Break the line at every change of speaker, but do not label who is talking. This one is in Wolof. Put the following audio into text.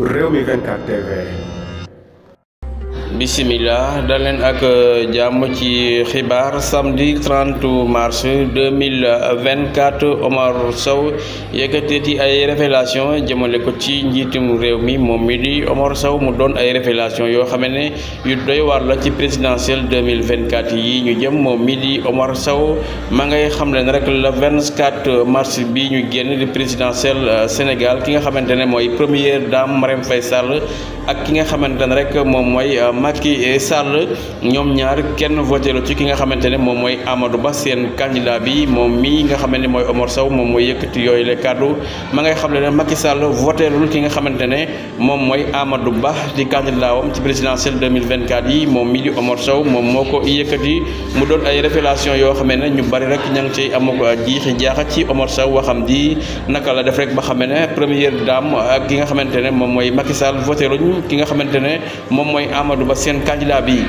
Rewmi 24 TV.
Bismillah dalen ak jàmm ci xibaar samedi 30 mars 2024 Omar Sow yëkkati ay révélation jëmale ko ci njiitum réew mi moom mi di Omar Sow mu doon ay révélation yoo xam ne yu doy waar la ci présidentielle 2024 yi ñu jëm moom mi di Omar Sow ma ngay xam leen rek le 24 mars bi ñu génn di présidentielle Sénégal ki nga xamante ne mooy première dame Marème Faye Sall ak ki nga xamante ne rek moom mooy Macky Sall ñoom ñaar kenn voté lu ci ki nga xamante ne moom mooy Amadou Ba seen candidat bi moom mii nga xamante ne mooy Omar Sow moom mooy yëkkati yooyu le kàddu ma ngay xam ne Macky Sall voté lul ki nga xamante ne moom mooy Amadou Ba di candidat wam ci présidentielle 2024 yi moom mii di Omar Sow moom moo ko yëkkati mu doon ay révélation yoo xam ne ñu bari rek ña ngi ciy am ko jiixi jaaxa ci Omar Sow waxam ji naka la def rek ba xam ne première dame ak ki nga xamante ne moom mooy Macky Sall voté luñ ki nga xamante ne moom mooy Amadou Ba seen candidat bi